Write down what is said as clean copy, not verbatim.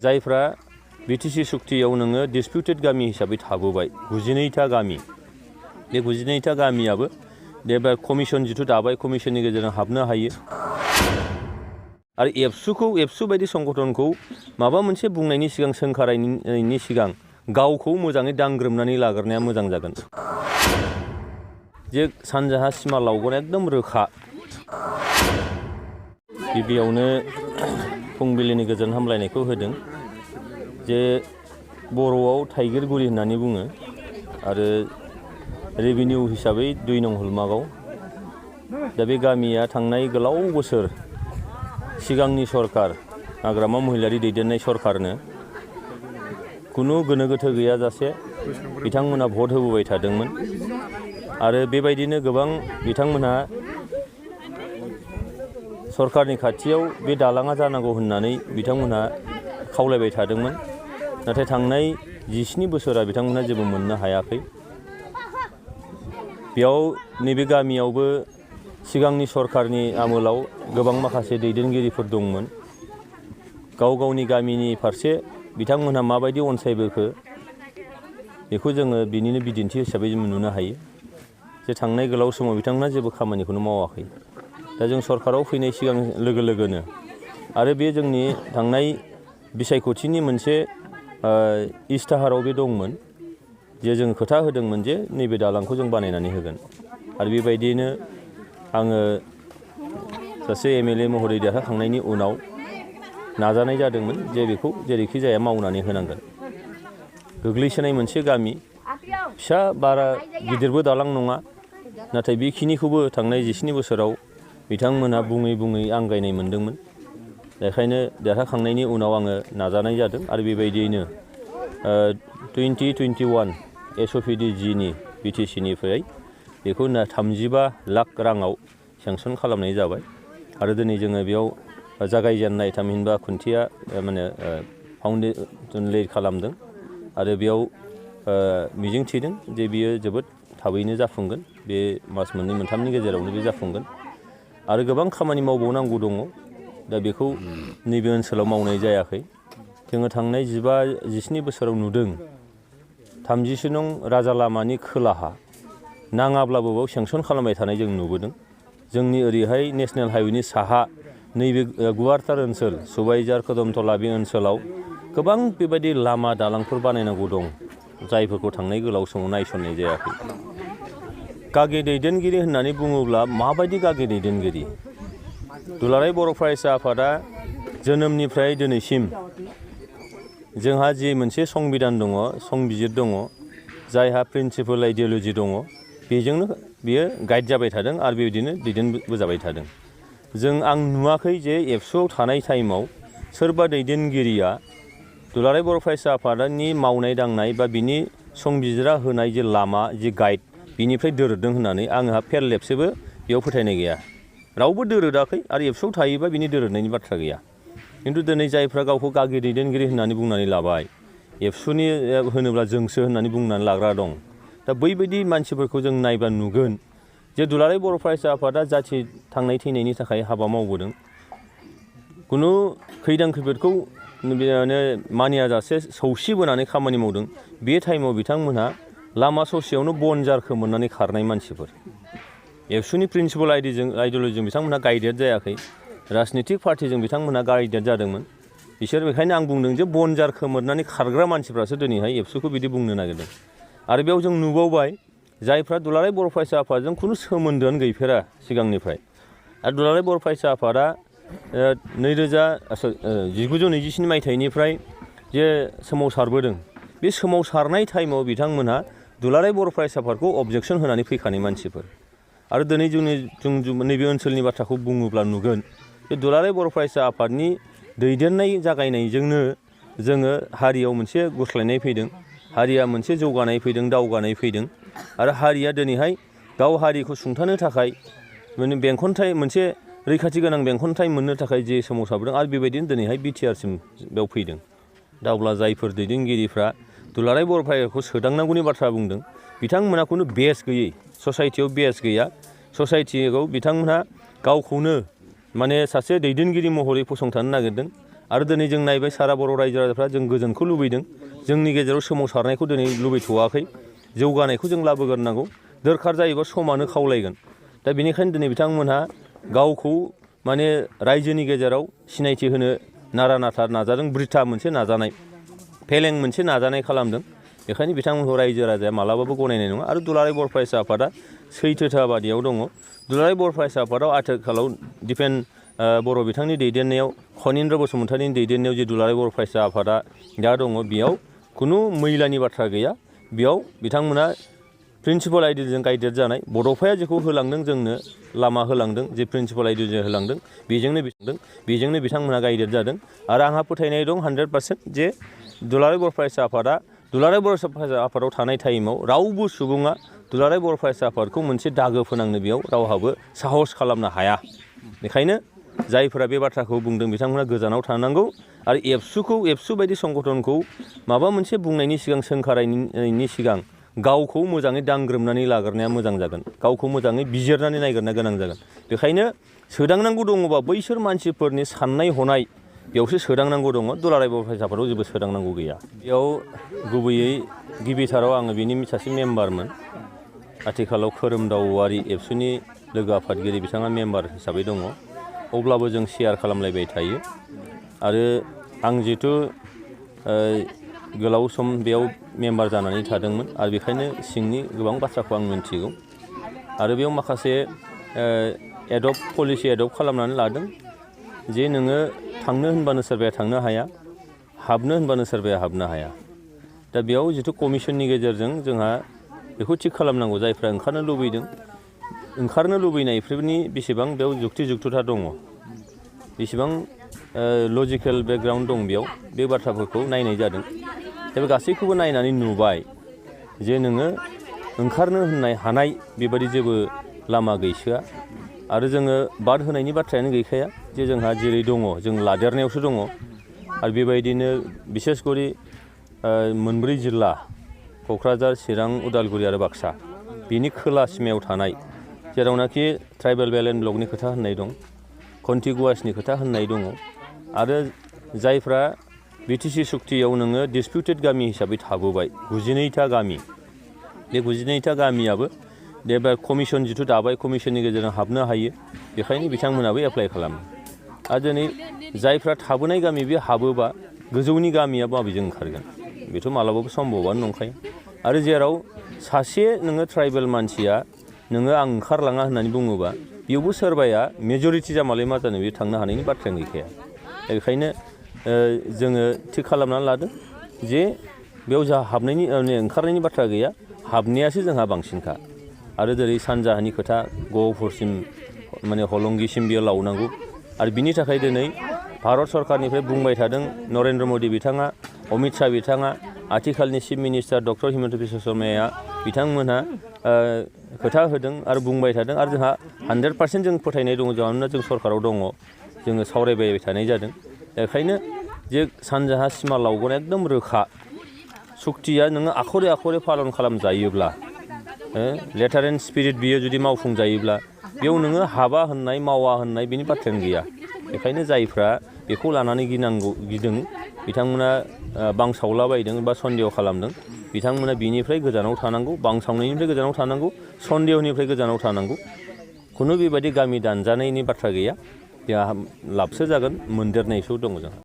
जायफ्रा बिटिसि सुक्तियाव नोङो डिसपिउटेड गामि हिसाबै थाबोबाय 92टा गामि बे 92टा गामियाबो एबार कमिसन जिथु दाबाय कमिसननि गेजेरजों हाबनो हायो आरो एबसु बायदि संगठनखौ माबा मोनसे बुंनायनि सिगां सोंखारायनायनि सिगां गावखौ मोजाङै दांग्रोमनानै लाग्रोनाया मोजां जागोन जे सानजाहा सिमा लावगोन एकदम रोखा गिबियावनो फुंबिलिनि गोजोन हामलायनायखौ होदों जे बर'आव थाइगिरगुरि होननानै बुङो आरो रेभिनिउ हिसाबै 2 नं हलमागाव दा बे गामिया थांनाय गोलाव बोसोर सिगांनि सरकार हाग्रामा महिलारि दैदेननाय सरकारनो कुनु गोनो गोथो गैयाजासे बिथांमोना भट होबोबाय थादोंमोन आरो बेबायदिनो गोबां बिथांमोनहा सरकारनि खाथियाव बे दालाङा जानांगौ होननानै बिथांमोनहा खावलायबाय थादोंमोन नाथाय थांनाय 17 बोसोरा बिथांमोनहा जेबो मोननो हायाखै बेयाव नैबे गामियावबो सिगांनि सरकारनि आमोलाव गोबां माखासे दैदेनगिरिफोर दंमोन गाव गावनि गामिनि फारसे बिथांमोनहा माबायदि अनसायबोखो बेखौ जोङो बिनिनो बिदिन्थि हिसाबै जों नुनो हायो जे थांनाय गोलाव समाव बिथांमोनहा जेबो खामानिखौनो मावाखै दा जों सरकाराव फैनाय सिगां लोगो लोगोनो आरो बे जोंनि थांनाय बिसायख'थिनि मोनसे इस्ताहाराव बे दंमोन जे जों खोथा होदोंमोन जे नैबे दालांखौ जों बानायनानै होगोन आरो बेबायदियैनो आङो सासे एमएलए महरै देरहाखांनायनि उनाव नाजानाय जादोंमोन जे बेखौ जेरैखि जाया मावनानै होनांगोन गोग्लैसोनाय मोनसे गामि फिसा बारा गिदिरबो दालां नङा नाथाय बेखिनिखौबो थांनाय 17 बोसोराव बिथांमोनहा बुङै आंगायनाय मोनदोंमोन बेखायनो देरहाखांनायनि उनाव आङो नाजानाय जादों आरो बेबायदियैनो 2021 एसअपिडिजिनि बिटिसिनिफ्राय बेखौ 35 लाख राङाव सेंसन खालामनाय जाबाय आरो दिनै जोङो बेयाव जागायजेननाय थामहिनबा खुन्थिया माने फाउन्डेसन ले खालामदों आरो बेयाव मिजिं थिदों जे बियो जोबोद थाबैनो जाफुंगोन बे मास मोननै मोनथामनि गेजेरावनो बे जाफुंगोन आरो गोबां खामानि मावबावनांगौ दङ दा बेखौ नैबे ओनसोलाव मावनाय जायाखै जोङो थांनाय 17 बोसोराव नुदों 30 नं राजा लामानि खोलाहा नाङाब्लाबो बेयाव सेंसन खालामबाय थानाय जों नुबोदों जोंनि ओरैहाय नेशनेल हाइवेनि साहा नैबे गुवारथार ओनसोल सुबाइजार खोदोमथला बे ओनसोलाव गोबां बेबायदि लामा दालांफोर बानायनांगौ दं जायफोरखौ थांनाय गोलाव समाव नायसननाय जायाखै गागि दैदेनगिरि होननानै बुङोब्ला माबायदि गागि दैदेनगिरि दुलाराय बर' फरायसा आफादा जोनोमनिफ्राय दिनैसिम जोंहा जि मोनसे संबिधान दङ संबिजिर दङ जायहा प्रिन्सिपाल आइडिय'लजि दङ बेजोंनो बियो गाइड जाबाय थादों आरो बेबायदिनो दैदेनबोजाबाय थादों आं नुवाखै जे एबसुआव थानाय टाइमाव सोरबा दैदेनगिरिया दुलाराय बर' फरायसा आफादनि मावनाय दांनाय बा बिनि संबिजिरा होनाय जे लामा जि गाइड बिनिफ्राय दोरोदों होननानै आंहा फेरलेबसेबो बेयाव फोथायनाय गैया रावबो दोरोदाखै आरो एबसुआव थायोबा बिनि दोरोदनायनि बाथ्रा गैया खिन्थु दिनै जायफ्रा गावखौ गागि दैदेनगिरि होननानै बुंनानै लाबाय एबसुनि होनोब्ला जोंसो होननानै बुंनानै लाग्रा दं दा बैबायदि मानसिफोरखौ जों नायबा नुगोन जे दुलाराय बर' फरायसा आफादा जाथि थांनाय थैनायनि थाखाय हाबा मावबोदों खुनु खैदां खैफोदखौ मानियाजासे सौसिबोनानै खामानि मावदों बे टाइमाव बिथांमोनहा लामा ससेयावनो बनजार खोमोरनानै खारनाय मानसिफोर एबसुनि प्रिन्सिपाल आइडिय'लजिजों बिथांमोनहा गाइडेड जायाखै राजनितिक पार्टिजों बिथांमोनहा गाइडेड जादोंमोन बिसोर बेखायनो आं बुंदों जे बनजार खोमोरनानै खारग्रा मानसिफ्रासो दिनैहाय एबसुखौ बिदि बुंनो नागिरदों आरो बेयाव जों नुबावबाय जायफ्रा दुलाराय बर' फरायसा आफादजों खुनु सोमोन्दोआनो गैफेरा सिगांनिफ्राय आरो दुलाराय बर' फरायसा आफादा 1927 मायथाइनिफ्राय जे सोमावसारबोदों बे सोमावसारनाय टाइमाव बिथांमोनहा दुलाराय बर' फरायसा आफादखौ अबजेक्सन होनानै फैखानाय मानसिफोर आरो दिनै जों नैबे ओनसोलनि बाथ्राखौ बुङोब्ला नुगोन जे दुलाराय बर' फरायसा आफादनि दैदेननाय जागायनायजोंनो जोङो हारियाव मोनसे गुस्लायनाय फैदों हारिया मोनसे जौगानाय फैदों दावगानाय फैदों आरो हारिया दिनैहाय गाव हारिखौ सुंथानो थाखाय माने बेंखनथाय मोनसे रैखाथि गोनां बेंखनथाय मोननो थाखाय जे सोमावसारबोदों आरो बेबायदिनो दिनैहाय बिटिआरसिम बेयाव फैदों दा अब्ला जायफोर दैदेनगिरिफ्रा दुलाराय बर' फरायसाखौ सोदांनांगौनि बाथ्रा बुंदों बिथांमोनहा खुनु बेस गैयै ससाइटियाव बेस गैया ससाइटियाव बिथांमोनहा गावखौनो माने सासे दैदेनगिरि महरै फसंथानो नागिरदों आरो दिनै जों नायबाय सारा बर' रायजो राजाफ्रा जों गोजोनखौ लुबैदों जोंनि गेजेराव सोमावसारनायखौ दिनै लुबैथ'वाखै जौगानायखौ जों लाबोग्रोनांगौ दरखार जायोबा समानो खावलायगोन दा बेनिखायनो दिनै बिथांमोनहा गावखौ माने रायजोनि गेजेराव सिनायथि होनो नारा नाथा नाजादों बृथा मोनसे नाजानाय फेलें मोनसे नाजानाय खालामदों बेखायनो बिथांमोनखौ रायजो राजाया मालाबाबो गनायनाय नङा आरो दुलाराय बर' फरायसा आफादा सैथोथाबादियाव दङ दुलाराय बर' फरायसा आफादाव आथिखालाव दिपेन बर' बिथांनि दैदेननायाव खनिन्द्र बसुमतारिनि दैदेननायाव जे दुलाराय बर' फरायसा आफादा दा दङ बेयाव खुनु मैलानि बाथ्रा गैया बेयाव बिथांमोना प्रिन्सिपाल आइडियाजों गाइडेड जानाय बड'फाया जेखौ होलांदों जोंनो लामा होलांदों जे प्रिन्सिपाल आइडियाजों होलांदों बेजोंनो बिथांमोना गाइडेड जादों आरो आंहा फोथायनाय दं 100% जे दुलाराय बर' फरायसा आफादा दुलाराय बर' फरायसा आफादाव थानाय टाइमाव रावबो सुबुङा दुलाराय बर' फरायसा आफादखौ मोनसे दागो फोनांनो बेयाव रावहाबो साहस खालामनो हाया बेखायनो जायफोरा बे बाथ्राखौ बुंदों बिथांमोना गोजानाव थानांगौ आरो एबसु बायदि संगठनखौ माबा मोनसे बुंनायनि सिगां सोंखारायनि सिगां गावखौ मोजाङै दांग्रोमनानै लाग्रोनाया मोजां जागोन गावखौ मोजाङै बिजिरनानै नायग्रोनाया गोनां जागोन बेखायनो सोदांनांगौ दङबा बैसोर मानसिफोरनि साननाय हनाय बेयावसो सोदांनांगौ दङ दुलाराय बर' फरायसाफोराव जेबो सोदांनांगौ गैया बेयाव गुबैयै गिबिथाराव आङो बिनि सासे मेम्बारमोन आथिखालाव खोरोमदावआरि एबसुनि लोगो आफादगिरि बिथाङा मेम्बार हिसाबै दङ अब्लाबो जों शेयार खालामलायबाय थायो आरो आं जिहेथु गोलाव सम बेयाव मेम्बार जानानै थादोंमोन आरो बेखायनो सिंनि गोबां बाथ्राखौ आं मिन्थिगौ आरो बेयाव माखासे पलिसि एडप्ट खालामनानै लादों जे नोङो थांनो होनबानो सोरबाया थांनो हाया हाबनो होनबानो सोरबाया हाबनो हाया दा बेयाव जिथु कमिसननि गेजेरजों जोंहा बेखौ थिग खालामनांगौ जायफ्रा ओंखारनो लुबैदों ओंखारनो लुबैनायफोरनि बेसेबां बेयाव जुक्ति-जुक्तता दङ बेसेबां लजिकेल बेकग्राउन्ड दं बेयाव बे बाथ्राफोरखौ नायनाय जादों दा बे गासैखौबो नायनानै नुबाय जे नोङो ओंखारनो होननाय हानाय बेबादि जेबो लामा गैसोआ आरो जोङो बाद होनायनि बाथ्रायानो गैखाया जे जोंहा जेरै दङ जों लादेरनायावसो दङ आरो बेबायदिनो बिसेसकरि मोनब्रै जिल्ला क'क्राझार चिरां उदालगुरि आरो बाक्सा बिनि खोला सिमायाव थानाय जेरावनाखि ट्राइबेल बेल्ट एन्ड ब्लकनि खोथा होननाय दं कन्टिगुवासनि खोथा होननाय दङ आरो जायफ्रा बिटिसि सुक्तियाव नोङो डिसपिउटेड गामि हिसाबै थाबोबाय 92था गामि बे 92था गामियाबो एबार कमिसन जिथु दाबाय कमिसननि गेजेरजों हाबनो हायो बेखायनो बिथांमोनाबो एप्लाइ खालामो आरो दिनै जायफ्रा थाबोनाय गामि बे हाबोबा गोजौनि गामिया माबेजों ओंखारगोन बेथ' मालाबाबो सम्भबानो नंखाया आरो जेराव सासे नोङो ट्राइबेल मानसिया नोङो आं ओंखारलाङा होननानै बुङोबा बेयावबो सोरबाया मेजरिटि जामालाय मा जानो बे थांनो हानायनि बाथ्रायानो गैखाया दा बेखायनो जोङो थिग खालामनानै लादों जे बेयाव जोंहा हाबनायनि ओंखारनायनि बाथ्रा गैया हाबनायासो जोंहा बांसिनखा आरो जेरै सानजाहानि खोथा गहपुरसिम माने हलंगिसिम बेयाव लावनांगौ आरो बिनि थाखाय दिनै भारत सरकारनिफ्राय बुंबाय थादों नरेन्द्र मदि बिथाङा अमित शाह बिथाङा आथिखालनि chief minister doctor Himanta Biswa शर्माया बिथांमोनहा खोथा होदों आरो बुंबाय थादों आरो जोंहा 100% जों फोथायनाय दङ मानोना जों सरकाराव दङ जोङो सावरायबाय थानाय जादों बेखायनो जे सानजाहा सिमा लावगोन एकदम रोखा सुक्तिया नोङो आखरे आखरे पालन खालामजायोब्ला लेटार एन्ड स्पिरिट बियो जुदि मावफुंजायोब्ला बेयाव नोङो हाबा होननाय मावा होननाय बेनि बाथ्रायानो गैया बेखायनो जायफ्रा बेखौ लानानै गिदों बिथांमोना बांसावलाबायदों बा सन्देह खालामदों बिथांमोना बिनिफ्राय गोजानाव थानांगौ बांसावनायनिफ्राय गोजानाव थानांगौ सन्देहनिफ्राय गोजानाव थानांगौ खुनु बेबायदि गामि दानजानायनि बाथ्रा गैया जोंहा लाबसो जागोन मोनदेरनायसो दङ जोंहा